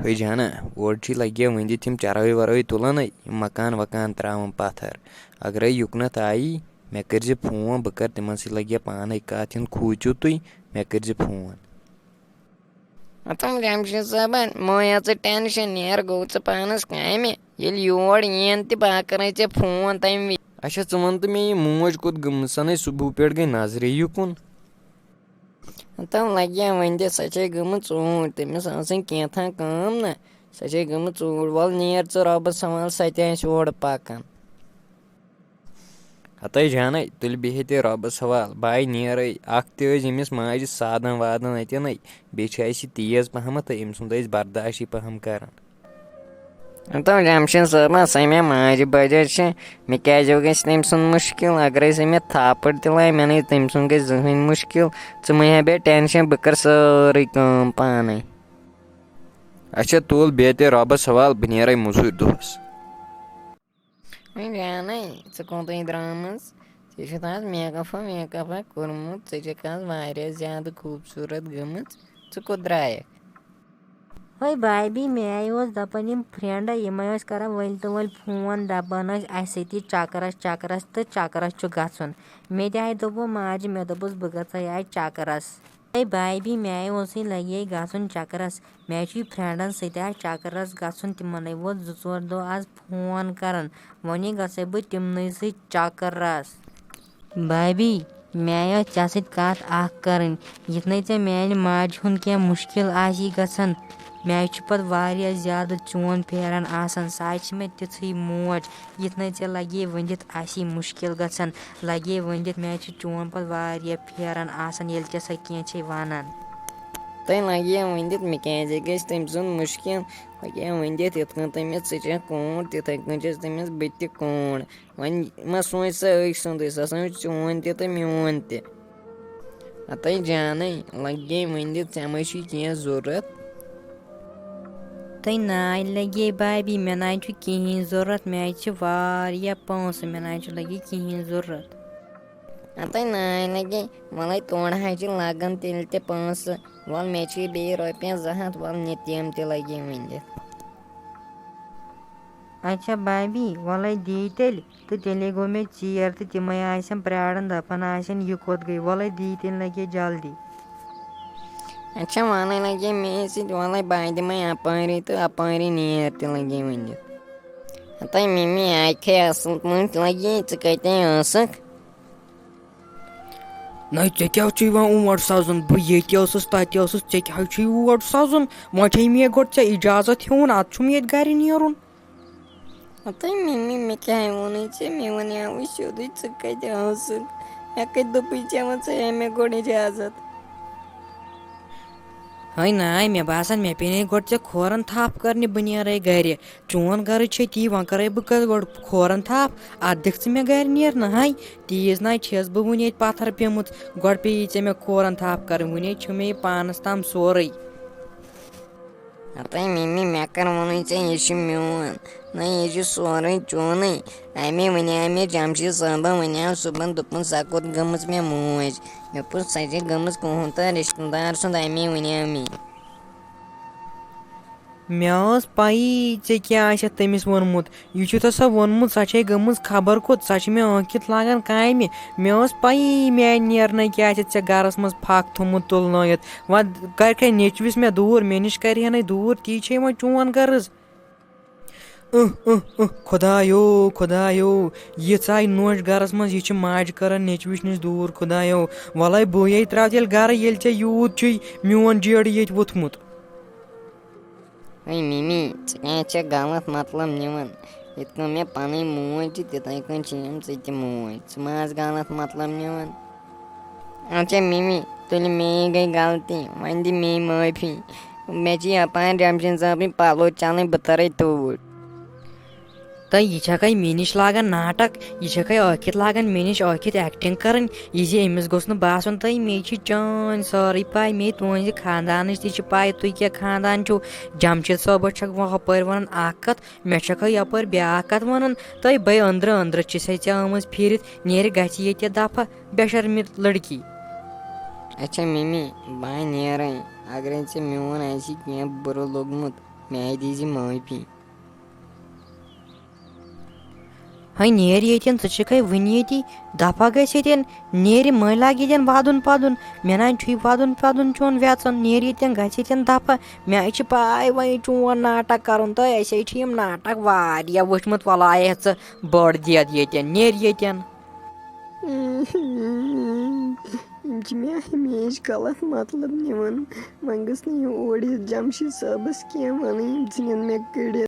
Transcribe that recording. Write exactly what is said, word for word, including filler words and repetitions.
ہے جانا، اورٕ چھِ لگہِ وٕنہِ تِم چرٲوۍ ورٲوۍ تُلان، یِم مکان وکان ترٛاوان پتھر۔ اگرے یُکنتھ آیی، مےٚ کٔرۍ زِ فون، بہٕ کرٕ تِمن سۭتۍ، لگہِ پانے کتھ، یِن کھوٗژِو تُہۍ، مےٚ کٔرۍ زِ فون۔ ہتم جمشید صٲبن، مہٕ ہےٚ ژٕ ٹینشن، نیر گوٚو ژٕ پانس کامہِ۔ ییٚلہِ یور یِن تہِ بہٕ کرے ژےٚ فون تمہِ وِزِ۔ اچھا، ژٕ وَن تہٕ مےٚ، یہِ موج کوٚت گٔمٕژ؟ سۄ نَے صُبحہٕ پٮ۪ٹھ گٔے نظرے یُکُن۔ ہتم لگہِ وۄنۍ تہِ، سۄ چھے گٔمٕژ ژوٗنٛٹھۍ، تٔمِس ٲسٕے کینٛژھا کٲم نہ، سۄ چھے گٔمٕژ ژوٗنٛٹھۍ۔ وَلہٕ نیر ژٕ رۄبس حوالہٕ، سۄ تہِ آسہِ اورٕ پکان۔ ہتے جانے، تُلہِ بِہِتھ تہِ رۄبس حوال، بہٕ نیرے، اکھ تہِ ٲسۍ أمِس ماجہِ سادن وادن اَتٮ۪نَے، بیٚیہِ چھِ اَسہِ یہِ تیز پہمتھ تہٕ أمۍ سُنٛد ٲسۍ برداشٕے پہم کران۔ ہتم جمشید صٲبہ، سۄ مےٚ ماجہِ بجے چھِ، مےٚ کیٛازِ گژھِ تٔمۍ سُنٛد مُشکِل؟ اگرے سۄ مےٚ تھاپڑ تہِ لایہِ، مےٚ نہٕ تٔمۍ سُنٛد گژھِ زٕہٕنۍ مُشکِل، ژٕ مہٕ ہےٚ بیٚیہِ ٹینشن، بہٕ کرٕ سٲرٕے کٲم پانے۔ اچھا، تُل بیٚیہِ تہِ رۄبس حوال، بہٕ نیرے موٚزوٗرۍ دۄہس۔ وۄنۍ جانے، ژٕ کوٚتام درٛامٕژ؟ ژےٚ چھُتھ آز میک اپا ویک اپا کوٚرمُت، ژےٚ چھَکھ آز واریاہ زیادٕ خوٗبصوٗرت گٔمٕژ۔ ژٕ کوٚت درٛایَکھ؟ ہے بھابھی، مےٚ اوس دَپان یِم friend، یِمَے ٲسۍ کَران ؤلۍ تہٕ ؤلۍ فون، دَپان ٲسۍ اَسہِ سۭتۍ یہِ چَکرَس، چَکرَس تہٕ چَکرَس چھُ گژھُن۔ مےٚ تہِ آے دوٚپُن ماجہِ، مےٚ دوٚپُس بہٕ گژھَے آز چَکرَس۔ ہے بھابھی، مےٚ اوسُے لگے گژھُن چکرس۔ مےٚ چھُے friendن سۭتۍ آز چکرس گژھُن، تِمنے ووت زٕ ژور دۄہ آز فون کران۔ وۄنۍ گژھے بہٕ تِمنٕے سۭتۍ چکرس۔ بھابھی، مےٚ ٲس ژےٚ سۭتۍ کتھ اکھ کرٕنۍ۔ یِتھ نے ژےٚ میانہِ ماجہِ ہُنٛد کینٛہہ مُشکِل آسی گژھان، مےٚ چھُ پتہٕ واریاہ زیادٕ چون پھیران آسان۔ سۄ چھِ مےٚ تِژھٕے موج۔ یِتھ نے ژےٚ لگے ؤنِتھ آسی مُشکِل گژھان، لگے ؤنِتھ مےٚ چھِ چون پتہٕ واریاہ پھیران آسان، ییٚلہِ ژےٚ سۄ کینٛہہ چھے ونان۔ تۄہہِ لگے ؤنِتھ مےٚ کیٛازِ گژھِ تٔمۍ سُنٛد مُشکِل؟ لگے ؤنِتھ یِتھ کٔنۍ تٔمِس ژٕ چھَکھ کوٗر، تِتھَے کٔنۍ چھَس تٔمِس بہٕ تہِ کوٗر۔ وۄنۍ مہ سونٛچ سا أکۍ سُنٛدُے، سۄ سونٛچ چون تہِ تہٕ میون تہِ۔ ہتے جانٕے، لگے ؤنِتھ ژےٚ ما چھُے کینٛہہ ضوٚرتھ؟ تہٕ ناے لگے بابی، مےٚ ناے چھُ کِہیٖنۍ ضوٚرتھ، مےٚ چھِ واریاہ پونٛسہٕ، مےٚ ناے چھُ لگے کِہیٖنۍ ضوٚرتھ۔ ہتے ناے لگے، وَلَے تورٕ حظ چھِ لگان تیٚلہِ تہِ پونٛسہٕ، وَل مےٚ چھِ بیٚیہِ رۄپیَس زٕ ہَتھ، وَل نِتھ یِم تہِ لگے ؤنِتھ۔ اچھا بابی، وَلَے دی تیٚلہِ۔ تہٕ تیٚلے گوٚو مےٚ ژیر تہٕ تِمَے آسٮ۪م پرٛاران، دَپان آسٮ۪ن، یہِ کوٚت گٔے؟ وَلَے دی تیٚلہِ لگے جلدی۔ اچھا، وَلَے لگے مے سۭتۍ، وَلَے بہٕ دِمَے اَپٲری تہٕ اَپٲری نیر تہِ لگے ؤنِتھ۔ ہَتَے مِمی آیہِ کھے اَصٕل پٲٹھۍ لگے، ژٕ کَتہِ ٲسٕکھ؟ نَے، ژےٚ کیٛاہ چھُے وۄنۍ اور سَزُن؟ بہٕ ییٚتہِ اوسُس، تَتہِ اوسُس، ژےٚ کیٛاہ چھُے اور سَزُن؟ وۄنۍ چھے مےٚ گۄڈٕ ژےٚ اِجازت ہیوٚن، اَدٕ چھُم ییٚتہِ گَرِ نیرُن۔ ہَتَے مِمی، مےٚ کیٛاہ ووٚنُے ژےٚ؟ مےٚ وَنیٛاوُے سیوٚدُے، ژٕ کَتہِ ٲسٕکھ؟ مےٚ کَتہِ دوٚپُے ژےٚ وۄنۍ، ژٕ ہے مےٚ گۄڈٕ اِجازت۔ ہے ناے، مےٚ باسان، مےٚ پیٚیہِ ہے گۄڈٕ ژےٚ کھورَن تھَپھ کَرنہِ، بہٕ نیرَے گَرِ۔ چون غرض چھے تی، وۄنۍ کَرَے بہٕ کَتھ گۄڈٕ کھورَن تھَپھ، اَتھ دِکھ ژٕ مےٚ گَرِ نیرنہٕ۔ ہے، تیٖژ ناے چھَس بہٕ وٕنہِ ییٚتہِ پَتھَر پیٚمٕژ، گۄڈٕ پیٚیی ژےٚ مےٚ کھورَن تھَپھ کَرٕنۍ، وٕنے چھُ مےٚ یہِ پانَس تام سورُے۔ ہَتَے مِمی، مےٚ کَر ووٚنُے ژےٚ، یہِ چھُ میون؟ نہ، یہِ چھُ سورُے چونُے۔ اَمے وَنیٛاو مےٚ جمشید صٲبَن، وَنیٛاو صُبحن، دوٚپُن، "سۄ کوٚت گٔمٕژ مےٚ موج؟" مےٚ دوٚپُس، "سۄ چھےٚ گٔمٕژ کُہُنٛد تہٕ رِشتہٕ دار سُنٛد، اَمے وَنیٛاو مےٚ۔" مےٚ ٲس پَیی ژےٚ کیٛاہ آسٮ۪تھ تٔمِس ووٚنمُت۔ یہِ چھُ تۄہہِ سۄ ووٚنمُت، سۄ چھے گٔمٕژ خبر کوٚت، سۄ چھِ مےٚ ٲنٛکِتھ لاگان کامہِ۔ مےٚ ٲس پَیی میٛانہِ نیرنَے کیٛاہ آسٮ۪تھ ژےٚ گَرَس منٛز پھَکھ تھوٚمُت تُلنٲیِتھ۔ وۄنۍ کَرکھے نیٚچوِس مےٚ دوٗر، مےٚ نِش کَرِہے نَے دوٗر، تی چھے وۄنۍ چون غرض۔ اُہ، اُہ، اُہ، خۄدایو، خۄدایو، یِژھ آیہِ نوٚش گَرَس منٛز، یہِ چھِ ماجہِ کَران نیٚچوِس نِش دوٗر، خۄدایو۔ وَلَے بہٕ یے ترٛاوٕ تیٚلہِ گَرٕ، ییٚلہِ ژےٚ یوٗت چھُے میون جیڑٕ ییٚتہِ ووٚتھمُت۔ ہے مِمی، ژٕ کیٛازِ چھَکھ غلط مطلب نِوان؟ یِتھ کٔنۍ مےٚ پَنٕنۍ موج چھِ، تِتھَے کٔنۍ چھِ یِم ژٕ تہِ موج۔ ژٕ ما آس غلط مطلب نِوان؟ اچھا مِمی، تُلہِ مے گٔے غلطی، وۄنۍ دِ مے معٲفی۔ مےٚ چھِ یَپارۍ جمشید صٲبٕنۍ پَلو چھَلٕنۍ، بہٕ تَرَے توٗرۍ۔ تہٕ یہِ چھَکھَے مےٚ نِش لاگان ناٹک، یہِ چھَکھَے ٲکھِتھ لاگان مےٚ نِش ٲکھِتھ acting کَرٕنۍ، یہِ زِ أمِس گوٚژھ نہٕ باسُن تہٕ مے چھِ چٲنۍ سٲرٕے پَے، مے تُہٕنٛزِ خاندانٕچ تہِ چھِ پَے، تُہۍ کیٛاہ خاندان چھُو۔ جمشید صٲبَس چھَکھ وۄنۍ ہُپٲرۍ وَنان اَکھ کَتھ، مےٚ چھَکھ یَپٲرۍ بیٛاکھ کَتھ وَنان، تہٕ بَے أنٛدرٕ أنٛدرٕ چھِ سۄ ژےٚ آمٕژ پھیٖرِتھ، نیرِ گژھِ ییٚتہِ دَفعہ، بے شرمی لٔڑکی۔ اچھا مِمی، بہٕ ہا نیرَے، اگرے ژےٚ میون آسی کینٛہہ بُرٕ لوٚگمُت، مےٚ دیٖزِ معٲفی۔ ہے نیر ییٚتٮ۪ن، ژٕ چھکھے وٕنہِ ییٚتی؟ دفعہ گژھ ییٚتٮ۪ن، نیرِ مٔلۍ لاگہِ ییٚتٮ۪ن ودُن پدُن۔ مےٚ نہ چھُے ودُن پدُن چون ویژن، نیر ییٚتٮ۪ن، گژھ ییٚتٮ۪ن دفعہ۔ مےٚ چھِ پاے وۄنۍ چون ناٹک کرُن تہٕ اَسے چھِ یِم ناٹک واریاہ وٕچھمٕتۍ۔ وۄلہٕ آیَتھ ژٕ بٔڑ دید ییٚتٮ۪ن، نیر ییٚتٮ۪ن۔ یِم چھِ مےٚ ہمیشہِ غلط مطلب نِوان۔ وۄنۍ گٔژھ نہٕ یِم اور یِتھ جمشید صٲبس کینٛہہ وَنٕنۍ، یِم ژھٕنن مےٚ کٔڑِتھ۔